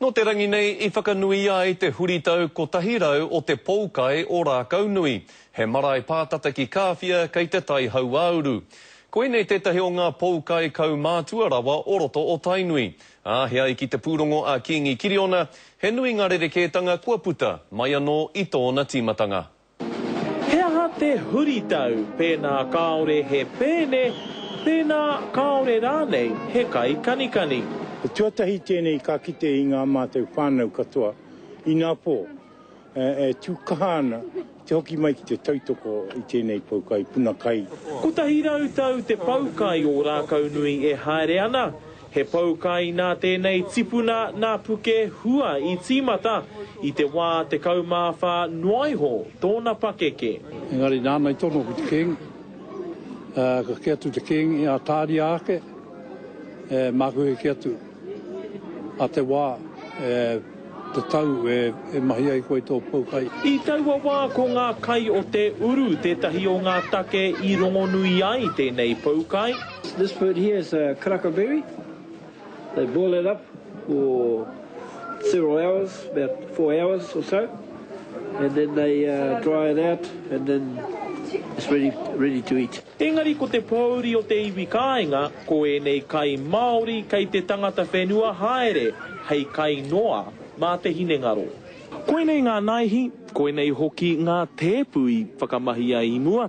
Nō te rangi nei i whakanuia ai te huritau 100 o te poukai o Rākaunui, he marae pātata ki Kāwhia kei te tai hauāuru. Koinei tētahi o ngā poukai kaumātua rawa o roto o Tainui. Ā, he ai ki te pūrongo a Kīngi Kiriona, he nui ngā rerekētanga kua puta mai anō i tōna tīmatanga. He aha te huritau pēnā kāore he pēne, pēnā kāore rānei he kai kanikani? Te tuatahi tēnei ka kite i ngā mātou whānau katoa inapō e tū kaha ana te hoki mai ki te tautoko i tēnei poukai puna kai. 100 tau te poukai o Rākaunui e haere ana. He poukai nā tēnei tipuna nā Puke Hua i tīmata i te wā 14 noa iho tōna pakeke. Engari nāna i tono ki te Kīngi, ā, ka kī atu te Kīngi, ā, tāria ake, e, māku e kī atu, a te wā, e, te tau e, e mahi ai koe i tō poukai. I taua wā ko ngā kai o te uru tētahi o ngā take i rongonui ai tēnei poukai. This bird here is a karaka berry. They boil it up for several hours, about four hours or so, and then they dry it out and then it's ready, ready to eat. Engari ko te pōuri o te iwi kāinga, ko ēnei kai Māori kei te tangata whenua haere hei kai noa mā te hinengaro. Koinei ngā naihi, koinei hoki ngā tēpu i whakamahia i mua,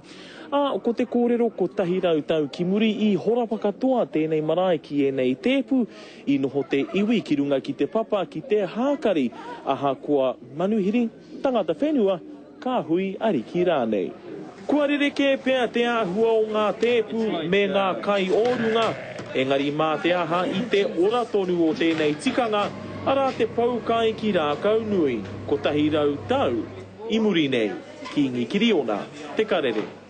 ā, ko te kōrero 100 tau ki muri i horapa katoa tēnei marae ki ēnei tēpu, i noho te iwi ki runga ki te papa ki te hākari, ahakoa manuhiri, tangata whenua, kāhui ariki rānei. Kua rerekē pea te āhua o ngā tēpu me ngā kai o runga, engari mā te aha i te ora tonu o tēnei tikanga, arā te poukai ki Rākaunui, 100 tau i muri nei. Kīngi Kiriona, Te Karere.